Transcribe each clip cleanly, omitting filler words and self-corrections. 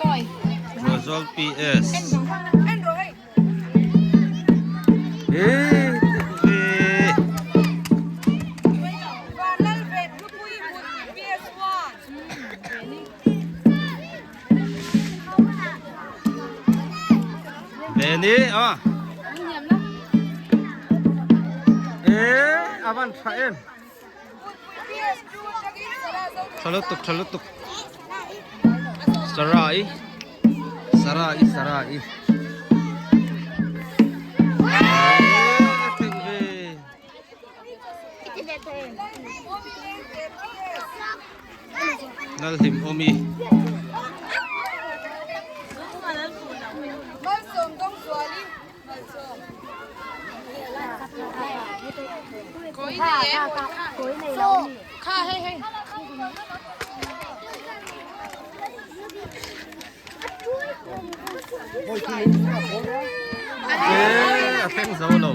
Tuahzawl PS. Veni a e avan tha em tha lutuk tha lutuk sarai sarai sarai Lalhlim awmi. Ee a thleng zo lo.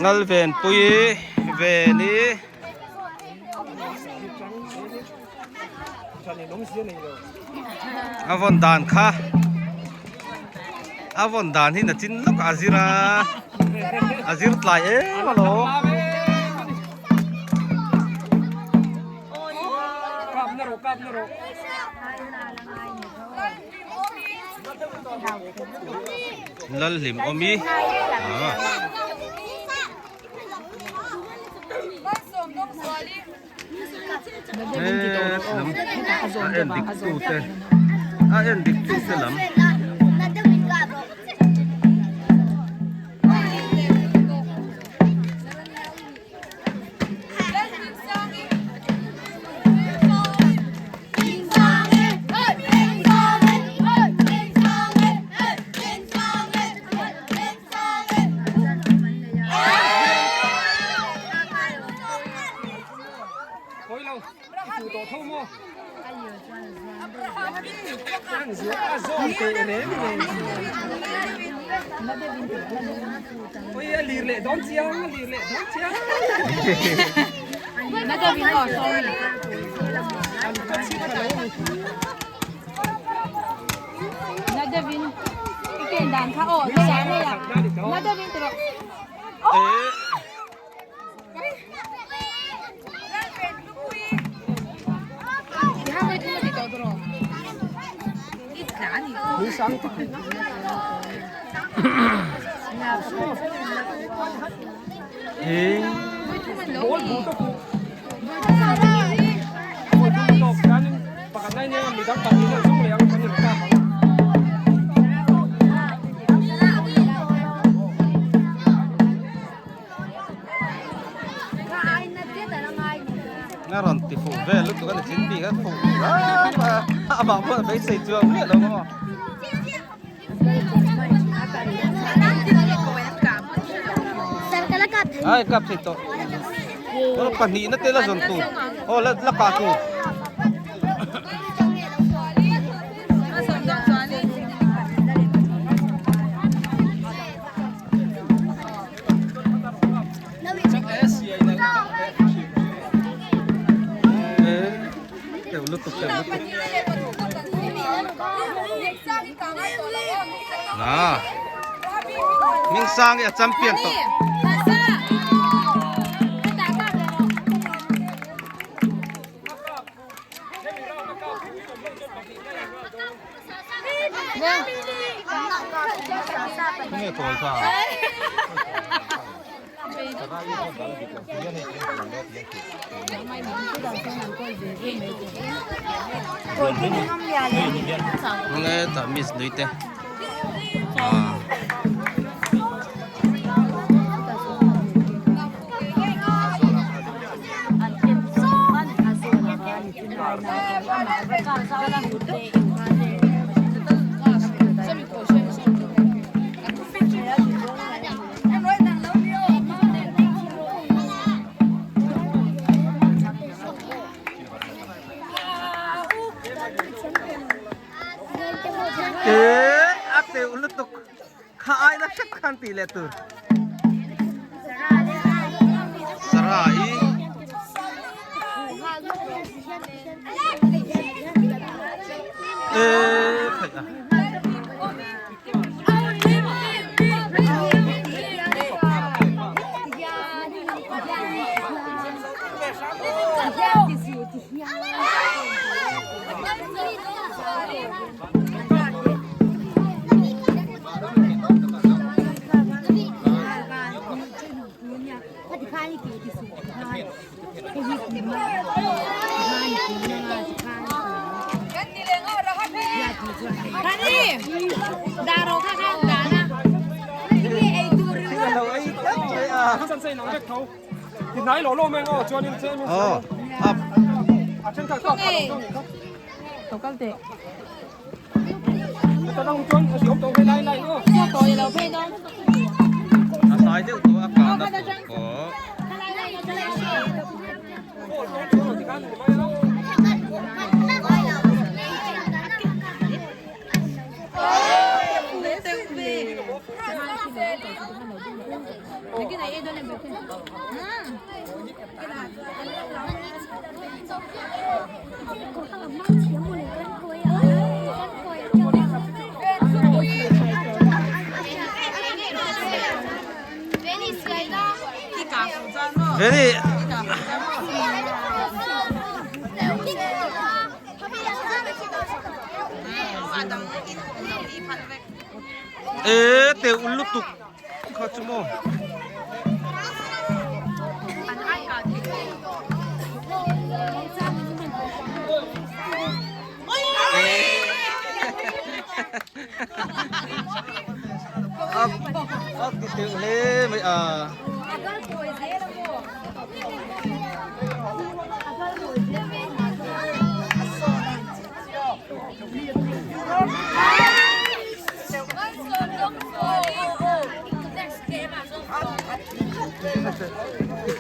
Ngalvenpui veni. A vawn dan kha a vawn dan hi na chin lawk a zir a a zir tlai em alawm. Lalhlim awmi ah. Lam a en dik tu te a en dik tu te lam. A rawn ti fuh vel lutuk a ni chin bik a fuh ram a amah pawh a beisei chuang miah lo maw. Ai kap thei tawh pahnihna te la zawn tur aw la la kah tur. Hming sang hi a champion tawh. Tunge kawl kha? Nge tah miss nui te ah. Eee a teuh lutuk kha ai na hrep khan tih leh tur. Sarah i Eee khaih a. A tlai deuh tawh a kahna tur pawh. Very Ê teu lutuk kha chu maw. A ti teuh hle mai a.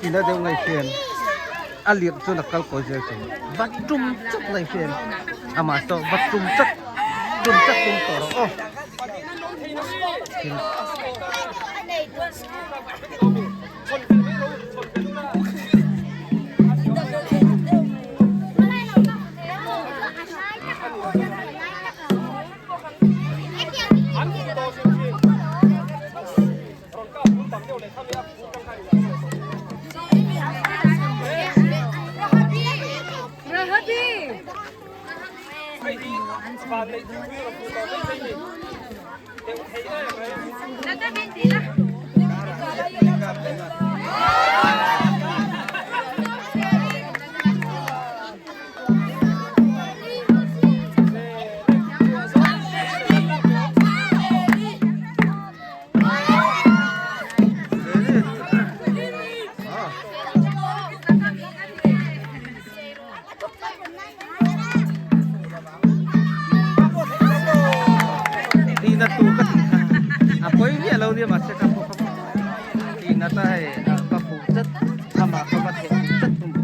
Tina deuh ngai hian a lirh chuan a kal kawi zel thin va tum chak lai hian amah saw va tum chak tum chak tum tawh rawh aw. Tihna tur ka tih kha a pawi miah lo nia mahse ka pawh ka tihna ta hei ka fuh chat amah ka va theh fuh chat thung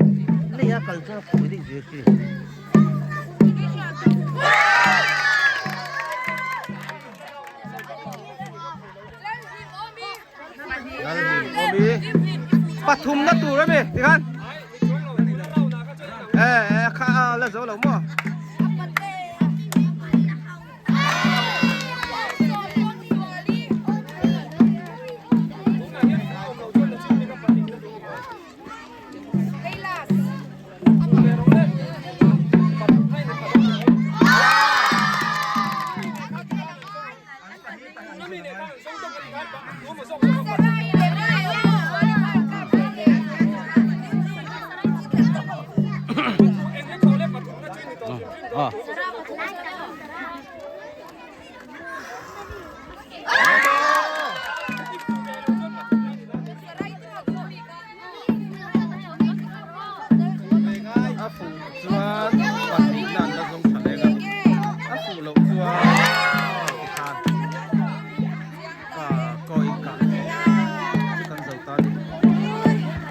lei a kal chuan a pawi daih zir chi. Pathum na tur ami tikhan e e kha la zo lo maw. Maw?